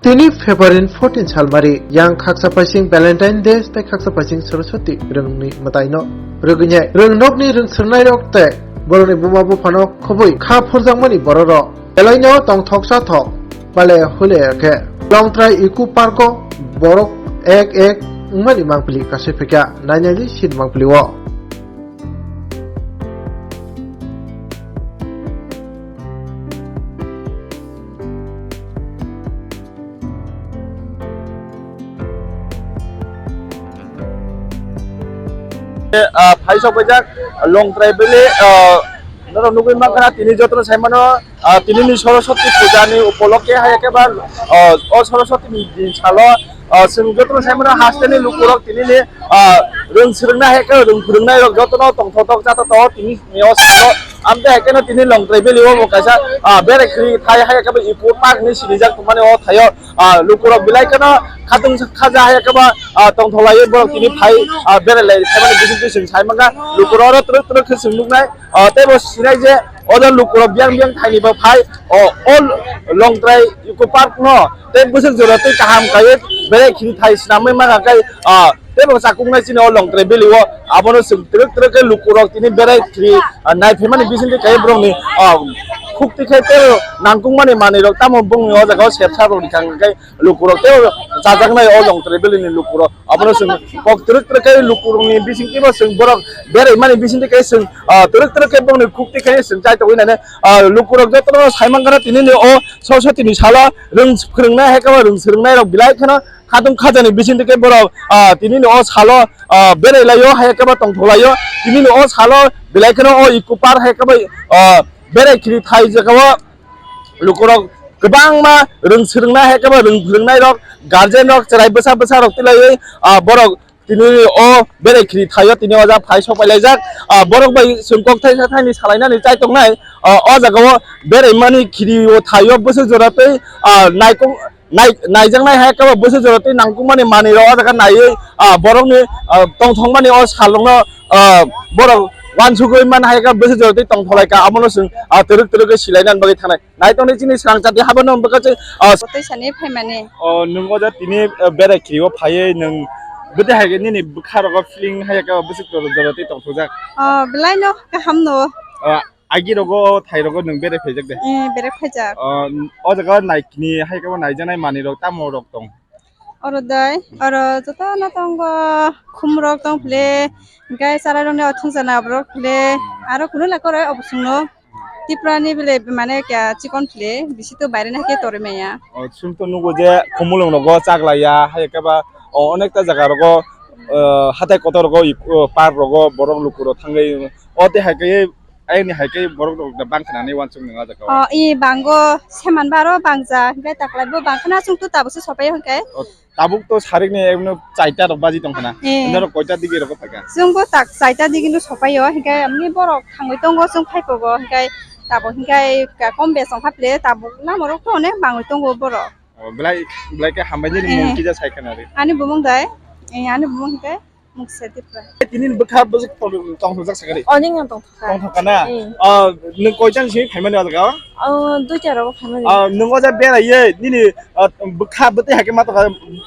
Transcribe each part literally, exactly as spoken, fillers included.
Tini February fourteen salmari, yang khaksa paising Valentine Day tei khaksa paising Saraswati rwngni mwtaino rwgwinai rwng nokni rwng swrwngnairok tei borokni buma buphano khobwi kha phurjakmani bororok belaino tongthok chathok bale hule khe Longtrai Eco Park o borok ek ek wngmani mangpili kasui phikya nainani sin mangpili o. Ah, phaisok paijak Longtrai Valley, ah, norok nugwi mankha tini jotono saimano, ah, tinini Saraswati pujani upolokhe hai khe ba, ah, o Saraswati ni din salo, ah, chwng jotono saimano hasteni lukurok tinini, ah, rwng swrwngna hai khe rwng phwrwngnairok jotono tongthotok jathotok tini ni o salo. Amtwi hai kheno tini Longtrai Valley o bo kaisa, ah, berai khri thai hai khe bo Eco Park ni sinijak tongmani o thaio, ah, lukurok belai kheno khatung khaja hai khe bo, ah, tongthoklaiwi borok tini phai, ah, berai lai phaimani bisingtwi chwng sai mankha lukurok oro twrwk twrwk khe chwng nuknai, ah, tei bo sinai je oro lukurok biyang biyang thaini bo phai o, o Longtrai Eco Park no tei bwswk jora tei kaham kaiwi berai khri thai swnamwi mankha khe, ah, tei bo chakung nai chini o Longtrai Valley o, abono chwng twrwk twrwk khe lukurok tini berai khri, ah, nai phaimani bisingtwi khe borokni, ah, khukti khe tei nangkukmani manwirok tamo bongni o jaga o sepsa rok rikha hwnkhe lukurok tei chajaknai o Longtrai Valley ni lukurok abono chwng kok twrwk twrwk khe lukurokni bisingtwi bo chwng borok beraimani bisingtwi khe chwng, ah, twrwk twrwk khe bongni khukti khe chwng chaitogwi nani, ah, lukurok jotono sai mankha tini ni o Saraswati ni salo rwng phwrwngnai hai khe bo rwng swrwngnairok belai kheno khatung khajani bisingtwi khe borok, ah, tinini o salo, ah, berai laio, hai khe bo tongthok laio. Tinini o salo belai kheno o Eco Park hai khe bo, ah, berai khiri thai jaga o lukurok kwbangma rwng swrwngna hai khe bo rwng phwrwngnairok, guardian rok, chwrai bwsa bwsa rok twi laiwi, ah, borok tinini o berai khiri thaio, tini o jaga phai sok pai laijak. Ah, borok bai chwng kok thaisa thaini salainani chai tongnai, ah, o jaga o beraimani khiri o thaio bwswk jora tei, ah, naikung nai-, naijaknai hai khe bo bwswk jora tei nangkukmani manwirok o jaga naiwi, ah, borokni, ah, tongthokmani o salrokno, ah, borok uansugwi man hai khe bwswk jora tei tongthok lai kha, abono chwng, ah, twrwk twrwk khe silainani bagwi thangnai. Naitongni chini swrang chati habano bwkha se, ah, Tei sani phaimani. O, nwng o jaga tini, ah, berai khiri o phaiwi nwng bwtwi hai khe nini bwkha rogo feeling hai khe bwswk jora tei tongthokjak? O, belai no kaham no. Ah, Agi rogo, thai rogo nwng bere phaijak de? Eh, bere phaijak. Ah, o jaga naikni hai khe bo naijaknai manwi rok tamo rok tong? Oro dai, oro joto no tongo, khum rok tong phle, hingke chara rok ni o thung chana borok phle, aro kunu le koro obo chwng no Tripura ni bile mane kya chikon phle, bisi to baire na ke tori maya. O, chwng to nugo je khumulwng rogo chaklaiya, hai khe ba o, onekta jaga rogo, o, hatai kotor rogo, o, park rogo borok luku rok thangwi o tei hai khe Ayoni hai khe borok rok da bang khnani uansuk nang o jaga o. O, i bango seman baro bangja, hingke taklai bo bang khna chwng tu tabuk se sopai hingke. O, tabuk to sarik ni ekno chaita rok baji tong khna. Eh. Norok koita digi rok phai kha? Chwng bo tak chaita digi no sopai o, hingke amni borok thangwi tongo chwng phai pogo, hingke tabuk hingke ka kom bes ongkha ple tabuk lama rok to onek bangwi tongo borok. O, belai, belai khe hambai nini mung kisa sai khna ri. Ani bumung dai, eh, ani bumung hingke. Muksa Tripura. Tini bwkha bwswk tong-, tongthokjak sakari? Oning ang tongthokha. Tongthokha na? Mm. Ah, nwng koichang simi phaimani o jaga o? Oh, duita rogo phaimani. Ah, nwng o jaga beraiye, nini, ah, bwkha bwtwi hai khe ma tongkha,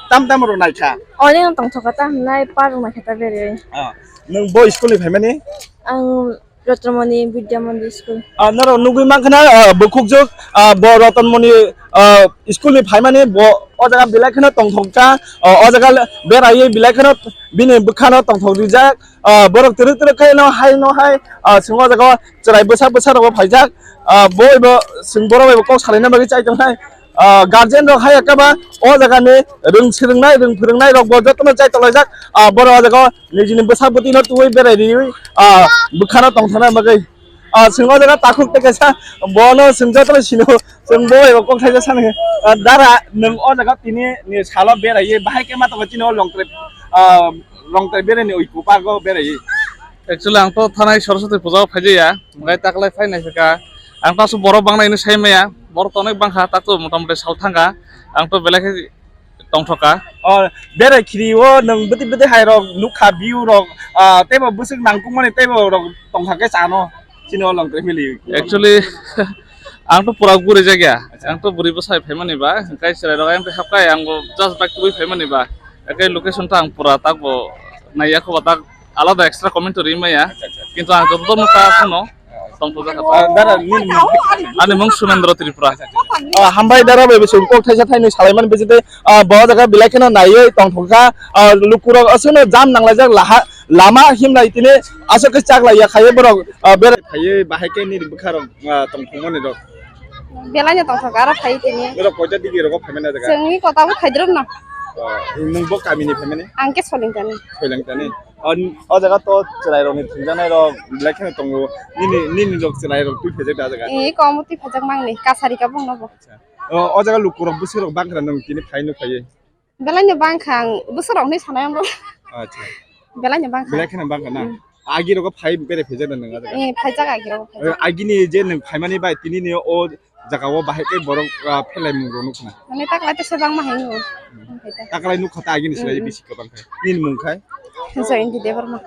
tam tam rok naikha? Oning ang tongthokha ta hwnai par rok naikha ta beraiye. Ah, nwng bo school ni phaimani? Ang Ratnamani Vidya Mandir School. Ah, norok nugwi mankha na, ah, bukhukjwk, ah, bo Ratanmoni, ah, school ni phaimani bo o jaga belai kheno tongthok kha, ah, o jaga le-, beraiwi belai kheno bini bwkhano tongthok rijak, ah, borok twrwk twrwk khe no hai no hai, ah, chwng o jaga o chwrai bwsa bwsa rok bo phaijak, ah, bo ebo chwng borok bai bo kok salaina bagwi chai tongnai. Ah, guardian rok hai khe ba o jaga ni rwng swrwngnai, rwng phwrwngnai rok bo jotono chai tonglaijak. Ah, borok o jaga o nijini bwsa bwtwi no twiwi berai riwi, ah, bwkhano tongthokna bagwi. Ah, chwng o jaga takhuk tei kaisa bono chwng jotono sino, chwng bo ebo kok thaisa sani. Ah, dara, nwng o jaga tini ni salo beraiwi bahai khe ma tongo chini o Longtrai, ah, Longtrai bereni oi kupargo beraiwi. Actually, ang to thanai Saraswati puja o phaijaya, hwnkhe taklai phai naisika. Ang to aswk borok bangnaino sai maya, borok to onek bangkha, tak to motamoti sal thangkha. Ang to belai khe tongthokha. O, berai khiri o nwng bwtwi bwtwi hai rok nukha, view rok, ah, teibo bwswk nangkukmani teibo rok tongkha khe chano chini o Longtrai valley. Actually, Ang to pura guri jagya. Acha. Ang to buri bwsai phaimani ba, hwnkhe chwrai rok ayang twi hapkai, ang bo just bike tubui phaimani ba. Ekai location to ang pura tak bo naiya kho ba, tak alada extra comment to ri maya. Acha, acha. Kintu ang joto no ta phano tongthok jak. Ah, dara, nini mung? Ani mung Sumendra Tripura. Ah, hambai dara bai bising kok thaisa thainwi salai man bijite, ah, bo jaga belai kheno naiwi tongthok kha, ah, lukurok aswkno jam nanglaijak laha, lama himlai tini aswk khe chaklai ya khaiwi borok, ah, berai phaiwi bahai khe nini bwkharok, ah, tongthokmani rok. Belai no tongthok aro phai tini. Norok koita digi rogo phaimani jaga? Chwngni kota bo Khaidrop no. Ah, nwng bo kamini phaimani? Ang khe Solingtani. Solingtani. O, o jaga to chwrairokni thwngjaknairok belai kheno tongo. Nini, nini rok chwrairok twi phaijak da jaga? Ee, komo twi phaijak mangni, kasari ka bongno bo. Acha. O, o jaga lukurok bwswkrok bangkha nwng tini phai nuk phaiwi? Belai no bangkha ang, bwswkrok hinwi sanai ang bo. Acha. Belai no bangkha. Belai kheno bangkha na? Mm. Agi rogo phai bere phaijak da nwng o jaga? Ee, phaijak agi rogo phaijak. Eh, agini je nwng phaimani bai tini ni o jaga o bahai khe borok, ah, phelai mung rok nukna. Mane taklai tesa bangma hai nukho. Taklai nukha ta agini silai bisi kwbang khai. Nini mung khai? Joyonti Debbarma.